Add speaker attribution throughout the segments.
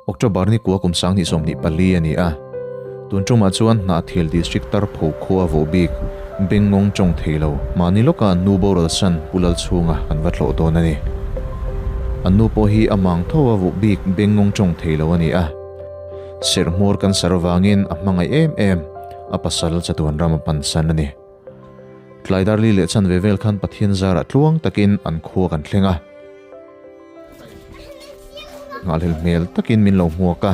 Speaker 1: October ni kua kum 2024 a ni a. Tun tumah chuan Hnahthial District Tarpho khua vawh bik Bengngawng tawng thei lo mahni lawka an nu boral san Pu Lalchhunga kan va tlawh dawn a ni. An nu pawh hi a mang tho a vawh bik Bengngawng tawng thei lo a ni a. Serhmawr cancer avangin a hmangaih em em a pasal chatuan ram a pan san a ni. Tlai darli leh chanve vel khan Pathian zarah tluang takin an khua kan thleng a. Nghahhlel hmel takin min lo hmuak a.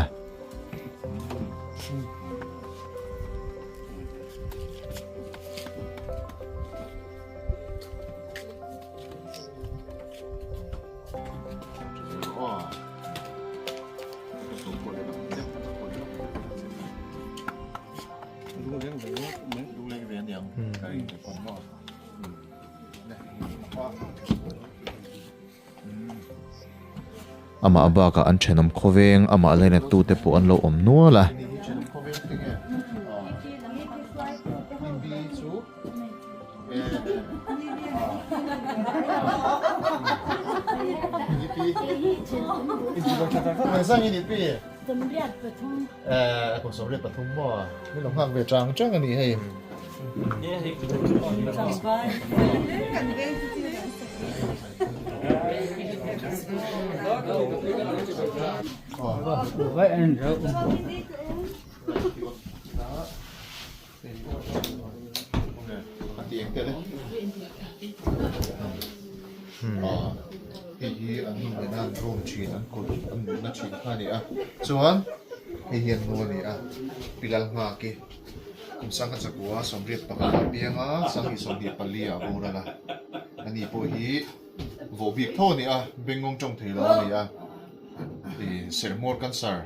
Speaker 1: Amah bakah an thenawm khawveng amah lainattu te pawh an lo awm nual a. Hei hi an nu nena an room thin an kawt an mutna thin kha a ni a chuan hei hi an nu a ni a pilal nghak hi kum sangha chakua 81 ah a piang a 2024 ah a boral a ani pawh hi vawh bik tho a ni a bengngawng tawng thei lo a ni a ih serhmuar cancer.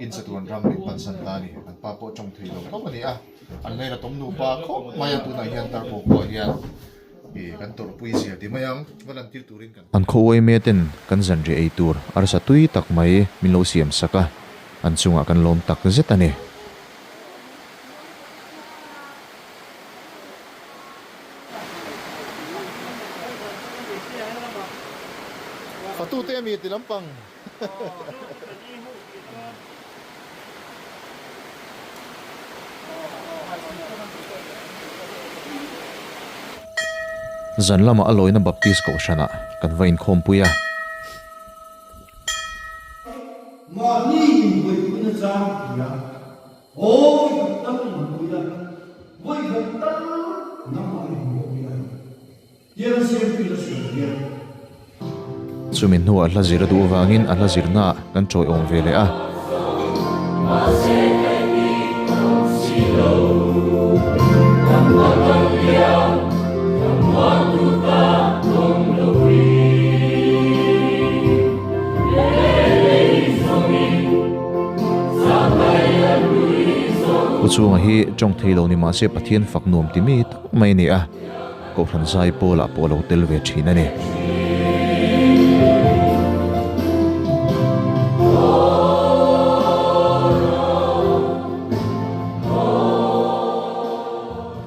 Speaker 1: Inchatuan ram min pansan ta a ni. An pa pawh tawng thei lo tho a ni a. An laina tawm nupa khawp mai a tunah hian tarpawh pawh hian ih kan tawrhpui zia ti mai ang. Va lan tir turin kan. An khaw uaime ten kan zanriah ei tur arsa tui tak mai min lo siam sak a, an chungah kan lawm tak zet a ni.
Speaker 2: Fatute a mi ti lampang.
Speaker 1: Zan lamah a lawina Baptist kohhranah kan va inkhawmpui a.
Speaker 3: Mahni inbuaipui nachang hria. Aw vawi khat tal inpui a, vawi khat tal nangmah i hmu awm ila.
Speaker 1: Chumi hnuah hla zir a duh avangin a hla zirnaah kan tawiawm ve leh a. Pu Chunga hi tawng thei lo ni mahse Pathian fak nuam ti mi tak mai a ni a. Kohhran zai pawlah pawh a lo tel ve thin a ni.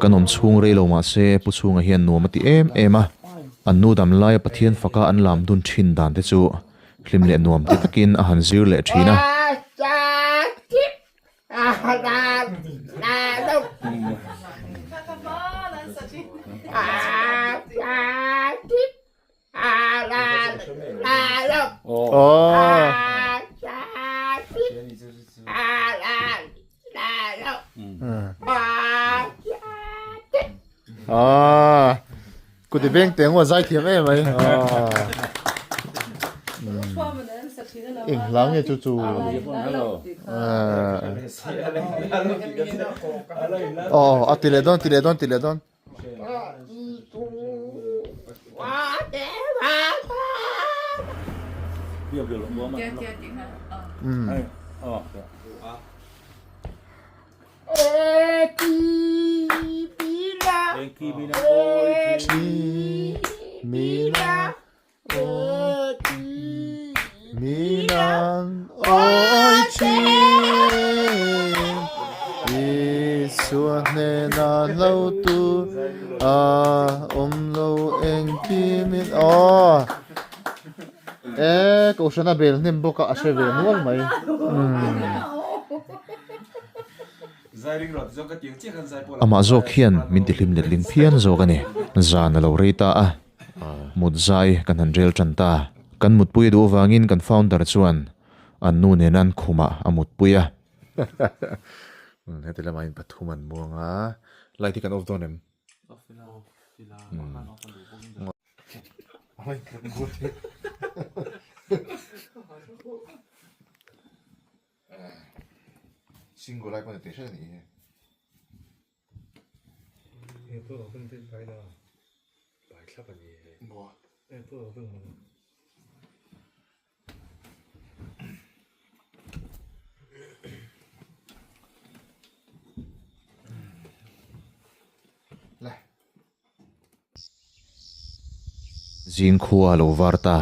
Speaker 1: Kan awm chhung rei lo mahse Pu Chhunga hian nuam a ti em em a, an nu dam laia Pathian faka an lam dun thin dan te chu hlim leh nuam ti takin a han zir leh thin a.
Speaker 2: Kuti beng teng aw zai thiam em mai. Eng hla nge chu chu. Aw a ti leh dawn ti leh dawn ti leh dawn.
Speaker 1: E kohhran a bel hnem bawk a a hre ve nual mai.
Speaker 4: Amah zawk hian min tihlim letling phian zawk a ni. Zan a lo rei ta a, mut zai kan han rel tan ta. Kan mutpui a duh avangin kan founder chuan an nu nena an khumah a mutpui a.
Speaker 1: Heti lamah in pathum an muang a, light hi kan off dawn em? Single lai pawh ni teh hret a nih hi.
Speaker 4: Zing khua a lo var ta.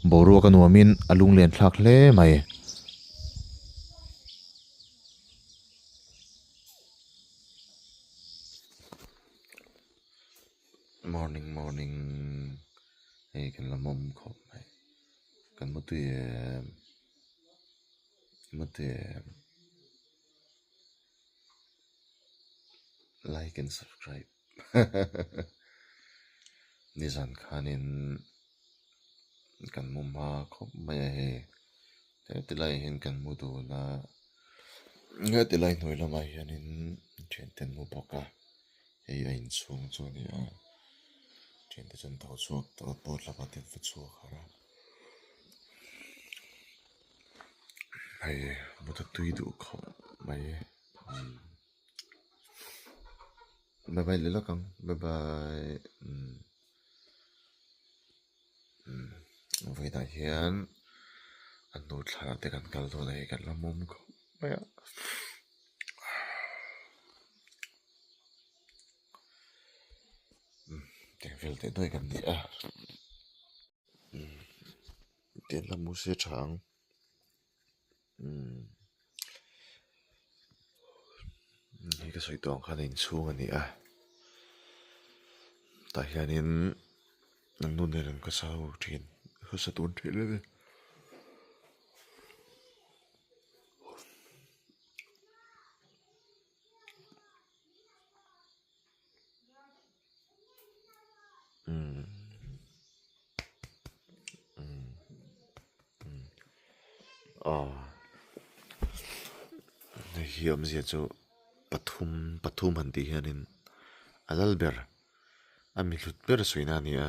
Speaker 4: Boruak a nuamin a lunglen thlak hle mai.
Speaker 1: Morning morning hei kan la mawm khawp mai kan mu tui em mu tui em like and subscribe nizan khanin kan mu hma khawp mai a hei heti laiah hian kan mu dun a heti lai hnuai lamah hianin thiante an mu bawk a. Hei a inchhung chu a ni a thiante chuan tho chhuak tawh a board lamah te an va chhuak harh a hei motor tui duh khawp mai umm bye bye leh lawk ang bye bye umm umm vawiinah hian a hnu thla te kan kal dawn a hei kan la mawm khawp mai a. Teng vel teh nuai kan ni a tiang lam mu se tha ang hei ka sawi tawh ang khan a inchhung a ni a tah hianin an nu nen an khawsa ho thin khawsa tun thin a ni. Hei hi awmzia chu pathum pathum han tih hianin a lal ber a mi hlut ber sawi na a ni a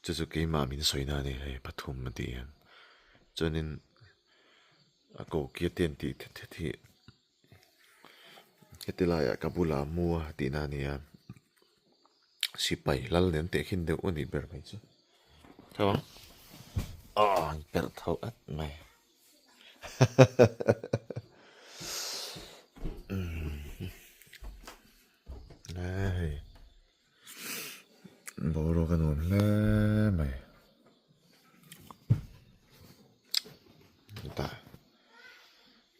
Speaker 1: chu chu keimah min sawi na a ni hei pathum a tih hian chuanin a kokia te an tih thet thet hi heti laiah ka bulah a mu a tihna a ni a sipai lal nen tehkhin deuh a nih ber mai chu aw an perh tho at mai hei boruak a nuam hle mai. Hetah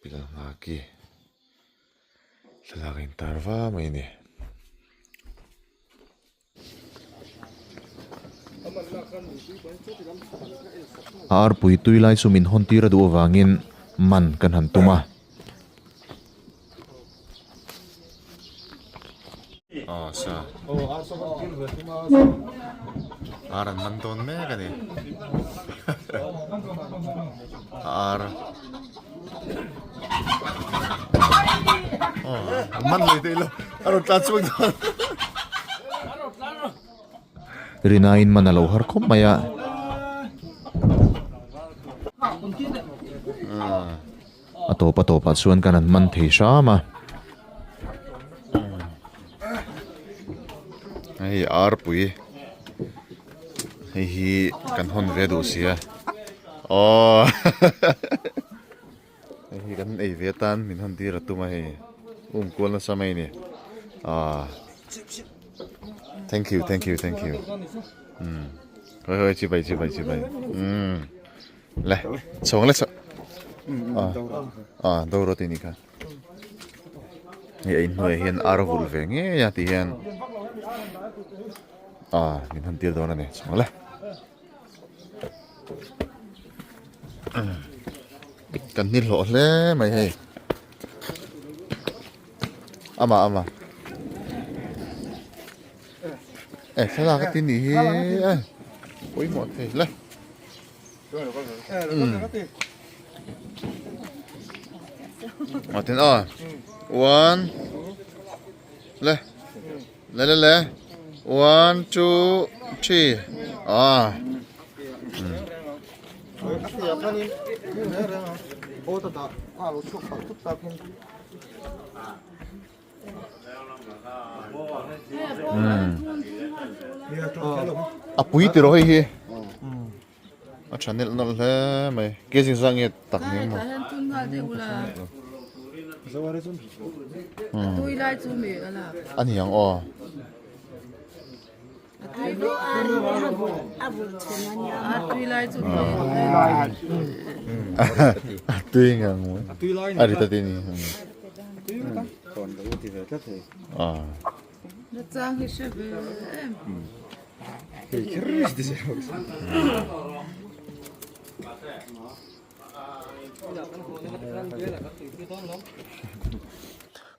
Speaker 1: pillar nghak hi thlalak a intar va mai a ni.
Speaker 4: A arpui tui lai chu min hawn tir a duh avangin man kan han tum a.
Speaker 1: Aw sa ar an man dawn mek a ni ar aw an man lui theih lo a rawn tlan chhuak dawn
Speaker 4: Rinain man a lo har khawp mai a. A tawp a tawpah chuan kan han man thei hram a.
Speaker 1: Hei arpui hei hi kan hawn ve duh sia aw hei hi kan ei ve atan min hawn tir a tum a hei um kual nasa mai a ni ah thank you thank you thank you um hawi hawi chibai chibai chibai um. Le chhawng le chho ah do rawh tih ni kha hei a inhnuaiah hian ar vul ve ngei a ti hian ah min han tir dawn a ni chhawng le. Kan ni hlawh hle mai hei. Ama ama. E thlalak a ti ni hi e pawimawh thei hle. A tin a one le le le le one two three a. A pui tiraw hei hi a tha nelh nawlh hle mai ke zing zah nge tak ni maw a ni ang aw. A tui ngang maw a ri ta ti ni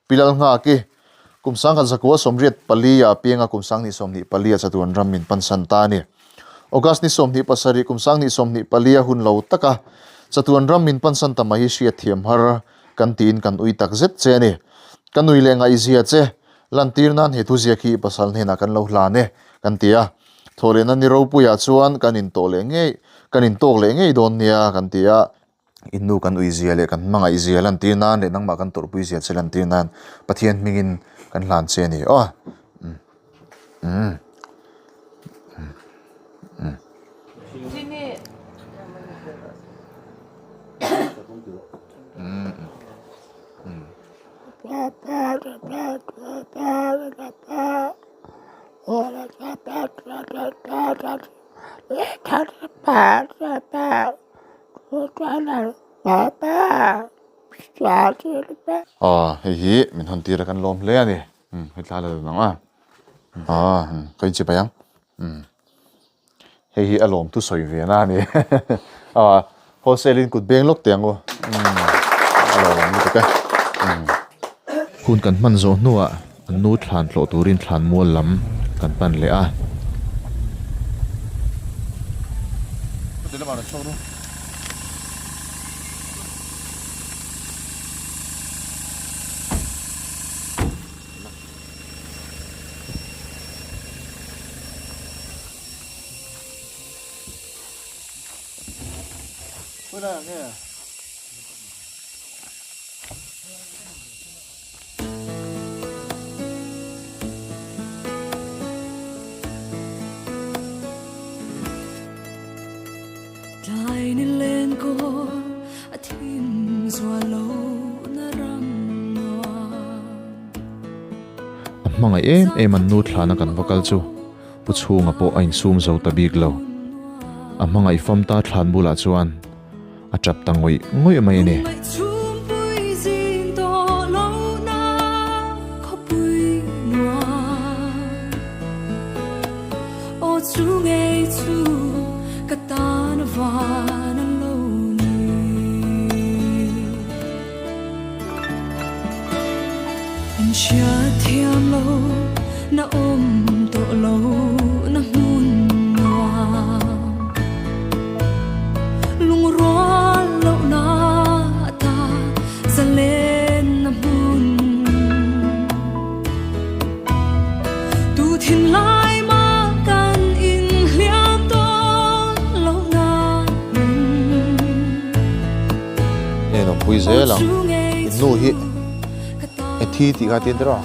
Speaker 1: Pilal nghak i Kum sangkhat zakua 84 ah pianga kum 2024 ah chatuan ram min pansan ta a ni. August ni 27 kum 2024 a hun lo taka chatuan ram min pansan ta mai hi hriat thiam har kan tiin kan ui tak zet che a ni. Ka nui leh ngaihzia che lantir nan he thuziak hi pasal hnenah kan lo hlan e kan ti a. Thawhlehna ni ropuiah chuan kan intawh leh ngei kan intawk leh ngei dawn nia kan ti a. In nu kan ui zia leh kan hmangaih zia lantir nan leh nangmah kan tawrhpui zia che lantir nan Pathian hmingin kan hlan che a ni aw. Umm. Umm. Umm. Umm. Umm. Aw hei hi min hawn tir a kan lawm hle a ni umm hei thla la dun ang a aw ka inchip mai ang umm hei hi a lawm thu sawi ve na a ni aw wholesale in kut beng lawk teh ang u umm a lawm ang lutuk e umm. Hun kan hman zawh hnuah an nu thlan tlawh turin thlan mual lam kan pan leh a. A hmangaih em em an nu thlana kan va kal chu Pu Chhunga pawh a insum zo ta bik lo. A hmangaih fam ta thlan bulah chuan a tap ta ngawih ngawih mai a ni. En awm pui zel ang in nu hi e thi tih kha tin tiraw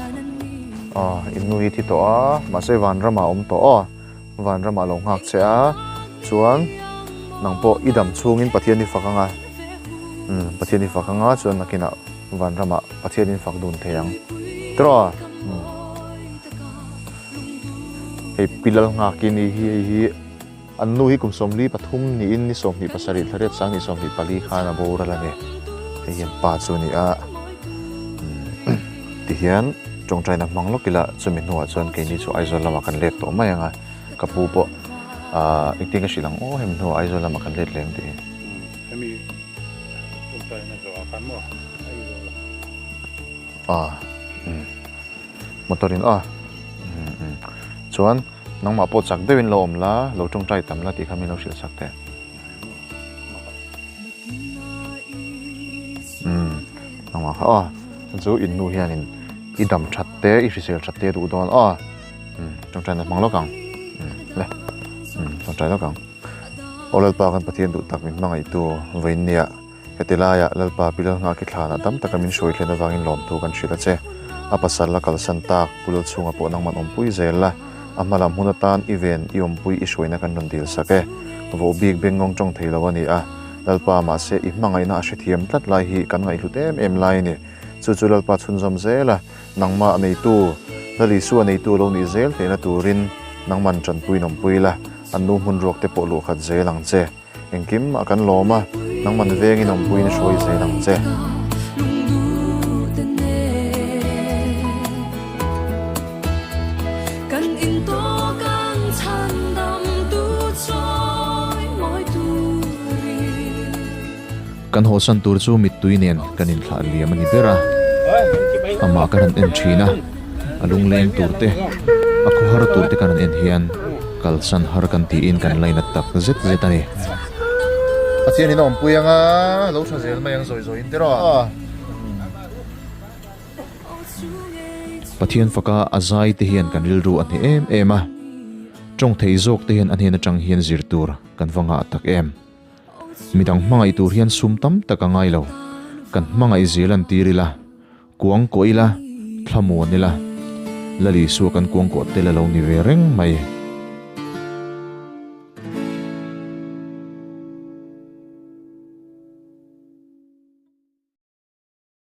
Speaker 1: aw in nu hi thi tawh a mahse vanram ah a awm tawh aw vanram ah a lo nghak che a chuan nang pawh i dam chhungin Pathian i fak anga umm Pathian i fak anga chuan nakinah vanram ah Pathian in fak dun thei ang tiraw umm hei pilal nghak i ni hi hei hi. An nu hi kum 43 niin ni 27 thla riat sang ni 24 khan a boral a ni. Hei hian pa chu a ni a, tihian tawngtaina hmang lawk ila chumi hnuah chuan keini chu Aizawl lamah kan let tawh mai ang a, ka pu pawh engtin ka hrilh ang aw hemi hnuah Aizawl lamah kan let leh ang tih hi.
Speaker 5: Hemi.
Speaker 1: A umm motor in aw umm umm chuan nangmah pawh chak deuhin lo awm la lo tawngtai tam la tih kha min lo hrilh sak teh. Umm nangmah kha aw chuan chu in nu hianin i dam that te i hrisel that te a duh dawn aw umm tawngtai na hmang lawk ang umm le umm tawngtai lawk ang aw Lalpa kan Pathian duh tak min hmangaihtu vawiinnia. Heti laiah Lalpa Pi Lalnghaki thlanah tam taka min hruai thlen avangin lawmthu kan hrilh a che. A pasal a kalsan tak, Pu Lalchhunga pawh nangman awmpui zel la, a hma lam hun atan i ven, i awmpui, i hruaina kan rawn dil sak e. Vohbik bengngawng tawng thei lo a ni a, Lalpa mahse i hmangaihna a hrethiam tlat lai hi kan ngaihhlut em em lai a ni. Chu chu Lalpa chhunzawm zel a, nangmah neitu, Lal Isua neitu lo nih zel theihna turin nangman tanpuiin awmpui la, an nu hmun ruak te pawh luhkhat zel ang che. Engkim a kan lawm a, nangman vengin awmpuiin hruai zel ang che. Kan hawsan tur chu mittui nen kan inthlah liam a ni ber a, amah kan han en thin a, a lungleng tur te, a khawhar tur te kan han en hian kalsan har kan tiin kan lainat tak zet zet a ni. Pathian in a awmpui anga lo tha zel mai ang zawi zawi in tiraw. Pathian faka a zai te hian kan rilru a hneh em em a, tawng thei zawk te hian a hnen atang hian zir tur kan va ngah tak em. Midang hmangaih tur hian sum tam tak a ngai lo, kan hmangaih zel an tir ila. Kuang kawh ila, thlamuan ila, Lal Isua kan kuang kawh tel a lo ni ve reng mai.